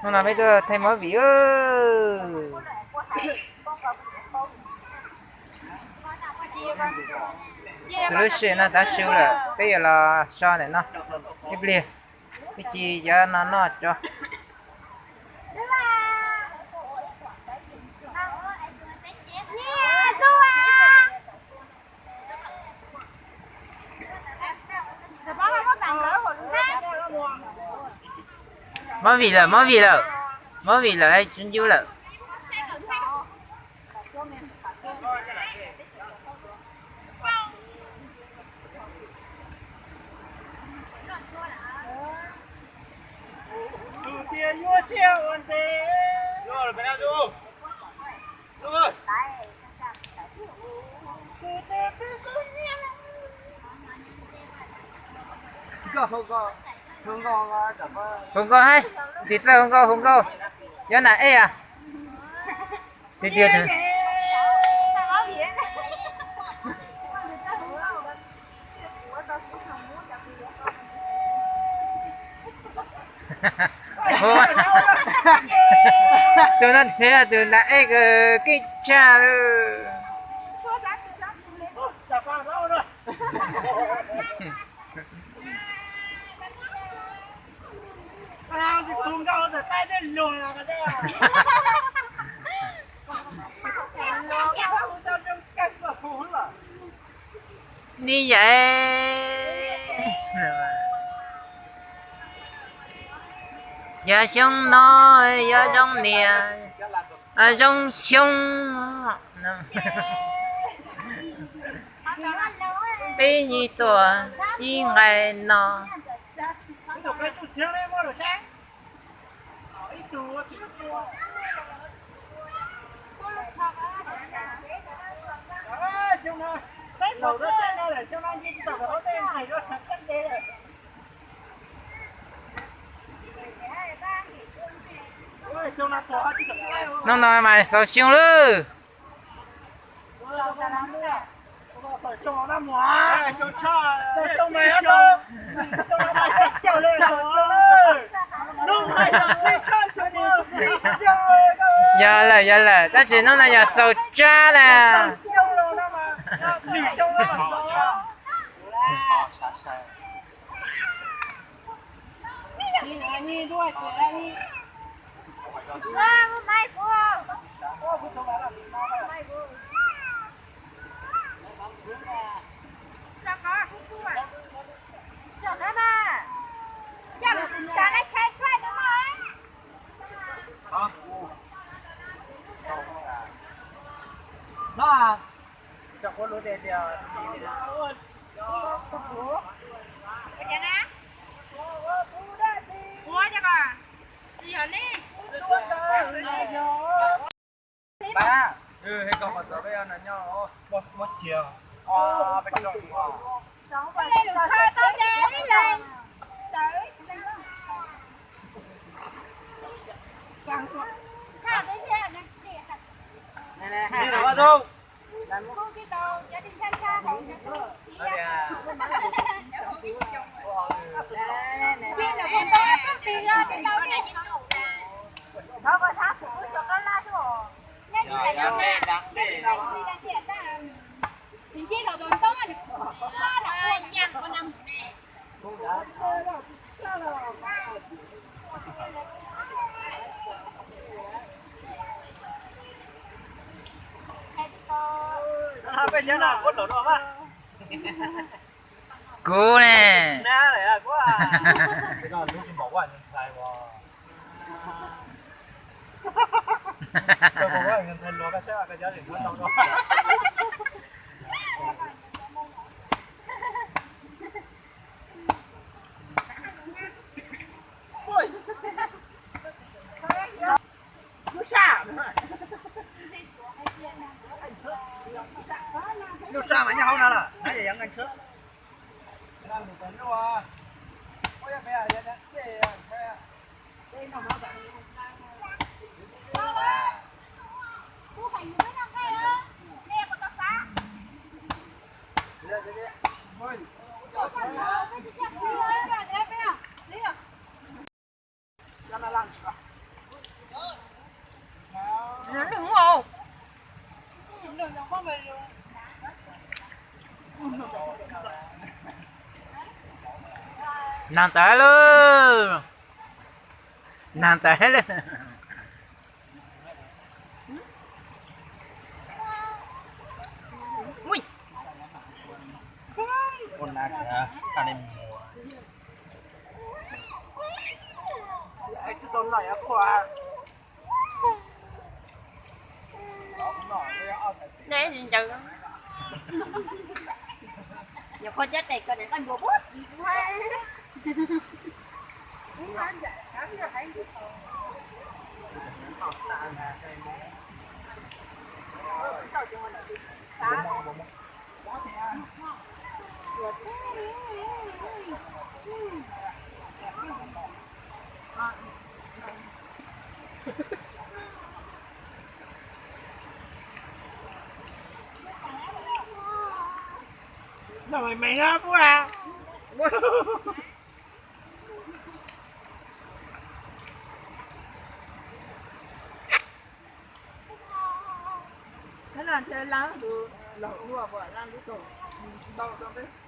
Hnub no peb tuaj thaij movie. Txhua lub sij hawm no tav su lawm, peb yuav los so ntawm no ib pliag, ib chim yuav no noj tso. Movie lawm, movie lawm, movie lawm, tsis ncub lawm. Hu nkauj hais, tiv txawj hu nkauj, hu nkauj, yuav nam ej as. Tiag tiag. Tus no thiab tus nam ej keej tshaj lawm. Ni yais, yog xyoo no, yog zoo niam, zoo xyoo. Peb nyuag tuaj ib nqaij no. Hnub no mas xaus xyoo lawm. Yog lawm, yog lawm, tab sis hnub no yog xaus tsab na. Kuv ne. Lub sab mas nyob hauv no lawm, nyob hauv no lawm. Nag ntawd lauj, nag ntawd lauj. Neb tsis ncaws, nyuam qhuav cab tes ko niam qaj npua puag tim kuv. Noj me me no puab. Nyob no ntshe laj tus laug ua puas laj lub tug ntau rau peb.